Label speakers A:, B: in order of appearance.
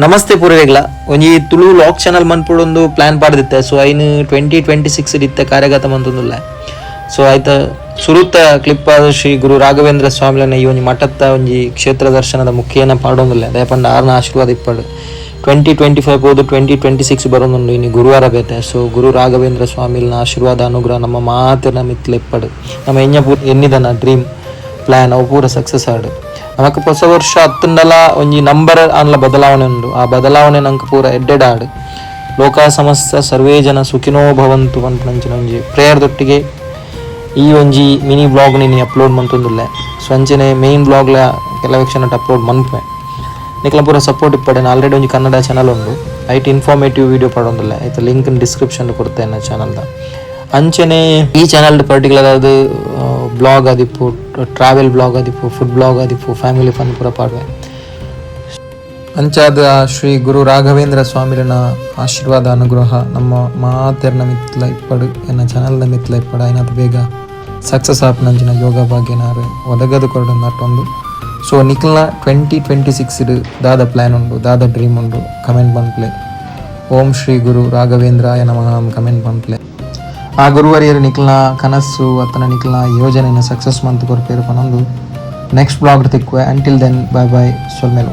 A: ನಮಸ್ತೆ ಪೂರೈಗ್ಲ. ಒಂಜಿ Tulu vlog channel ಮನ್ಪುಡೊಂದು plan ಪಾಡ್ದಿತ್ತೆ. ಸೊ ಐನ್ 2026 ಇತ್ತೆ ಕಾರ್ಯಗತ ಮಂತೊಂದುಲ್ಲ. ಸೊ ಆಯ್ತ ಸುರುತ ಕ್ಲಿಪ್ ಆದ ಶ್ರೀ ಗುರು ರಾಘವೇಂದ್ರ ಸ್ವಾಮಿಲನ ಈ ಒಂಜಿ ಮಠತ್ತ ಒಂಜಿ ಕ್ಷೇತ್ರ ದರ್ಶನದ ಮುಖೇನ ಪಾಡೊಂದುಲ್ಲ. ದಯಪಂಡ ಆರ್ನ ಆಶೀರ್ವಾದ ಇಪ್ಪಡು. 2025 ಪೋದು 2026 ಬರೋದುಂಡು ಇನಿ ಗುರುವಾರ ಬೇತೆ. ಸೊ ಗುರು ರಾಘವೇಂದ್ರ ಸ್ವಾಮಿಲ್ನ ಆಶೀರ್ವಾದ, ಅನುಗ್ರಹ ನಮ್ಮ ಮಾತೆರ್ನ ಮಿತ್ಲ ಇಪ್ಪಡು. ನಮ್ಮ ಎಂಜ ಪೂರ ಎನ್ನಿದನ ಡ್ರೀಮ್ ಪ್ಲಾನ್ ಅವು ಪೂರ ಸಕ್ಸಸ್ ಆಡು. ನಮಕ್ ಹೊಸ ವರ್ಷ ಅತ್ತಂಡಲ ಒಂಜಿ ನಂಬರ್ ಆನ್ಲ ಬದಲಾವಣೆ ಉಂಡು. ಆ ಬದಲಾವಣೆ ನಂಗೆ ಪೂರ ಎಡ್ಡೆಡ್ ಆಡು. ಲೋಕ ಸಮಸ್ತ ಸರ್ವೇ ಜನ ಸುಖಿನೋ ಭವಂತು ಪನ್ಪುನಂಚಿನ ಒಂಜಿ ಪ್ರೇಯರ್ ದೊಟ್ಟಿಗೆ ಈ ಒಂಜಿ ಮಿನಿ ವ್ಲಾಗ್ ನೀನಿ ಅಪ್ಲೋಡ್ ಮಂತೊಂದುಲ್ಲೆ. ಸೊ ಅಂಚನೆ ಮೇನ್ ವ್ಲಾಗ್ಲ ಕೆಲವು ಕ್ಷಣ ಅಪ್ಲೋಡ್ ಮನ್ಪೆ. ನಿಕ್ಲ ಪೂರ ಸಪೋರ್ಟ್ ಇಪ್ಪಡೆ. ಆಲ್ರೆಡಿ ಒಂಜಿ ಕನ್ನಡ ಚಾನಲ್ ಉಂಡು, ಐಟ್ ಇನ್ಫಾರ್ಮೇಟಿವ್ ವಿಡಿಯೋ ಪಾಡೊಂದುಲ್ಲೆ. ಐತ ಲಿಂಕ್ ಡಿಸ್ಕ್ರಿಪ್ಷನ್ ಕೊಡ್ತೇನೆ ಚಾನಲ್ದ. ಅಂಚನೆ ಈ ಚಾನಲ್ ಪರ್ಟಿಕ್ಯುಲರ್ ಅದು ಬ್ಲಾಗ್ ಆದಿಪ್ಪು, ಟ್ರಾವೆಲ್ ಬ್ಲಾಗ್ ಆದಿಪ್ಪು, ಫುಡ್ ಬ್ಲಾಗ್ ಆದಿಪ್ಪು, ಫ್ಯಾಮಿಲಿ ಫನ್ ಪೂರ ಪಾಡ್ವೆ. ಅಂಚಾದ ಶ್ರೀ ಗುರು ರಾಘವೇಂದ್ರ ಸ್ವಾಮಿರನ ಆಶೀರ್ವಾದ, ಅನುಗ್ರಹ ನಮ್ಮ ಮಾತೆರ್ನ ಮಿತ್ಲ ಇಪ್ಪಡು, ಎನ್ನ ಚಾನಲ್ದ ಮಿತ್ಲ ಇಪ್ಪಡು. ಆಯ್ನಾತ್ ಬೇಗ ಸಕ್ಸಸ್ ಆಪುನಂಚಿನ ಯೋಗ ಭಾಗ್ಯನಾರು ಒದಗದು ಕೊರಡು ನಟ್ಟೊಂದು. ಸೊ ನಿಕ್ಲ್ನ 2026 ದಾದ ಪ್ಲ್ಯಾನ್ ಉಂಡು, ದಾದ ಡ್ರೀಮ್ ಉಂಡು, ಕಮೆಂಟ್ ಮನ್ಪುಲೆ. ಓಂ ಶ್ರೀ ಗುರು ರಾಘವೇಂದ್ರಾಯ ನಮಃ ಕಮೆಂಟ್ ಮನ್ಪುಲೆ. ಆ ಗುರುವರಿಯರು ನಿಕ್ಲ್ನ ಕನಸ್ಸು ಅತ್ತನ ನಿಕ್ಲ್ನ ಯೋಜನೆನ ಸಕ್ಸಸ್ ಮಂತ್ ಕೊರ್ಪೇರು ಪನೊಂದು ನೆಕ್ಸ್ಟ್ ವ್ಲಾಗ್ ತಿಕ್ಕುವೆ. ಅಂಟಿಲ್ then, ಬಾಯ್ ಬಾಯ್, ಸೊಲ್ಮೆಲು.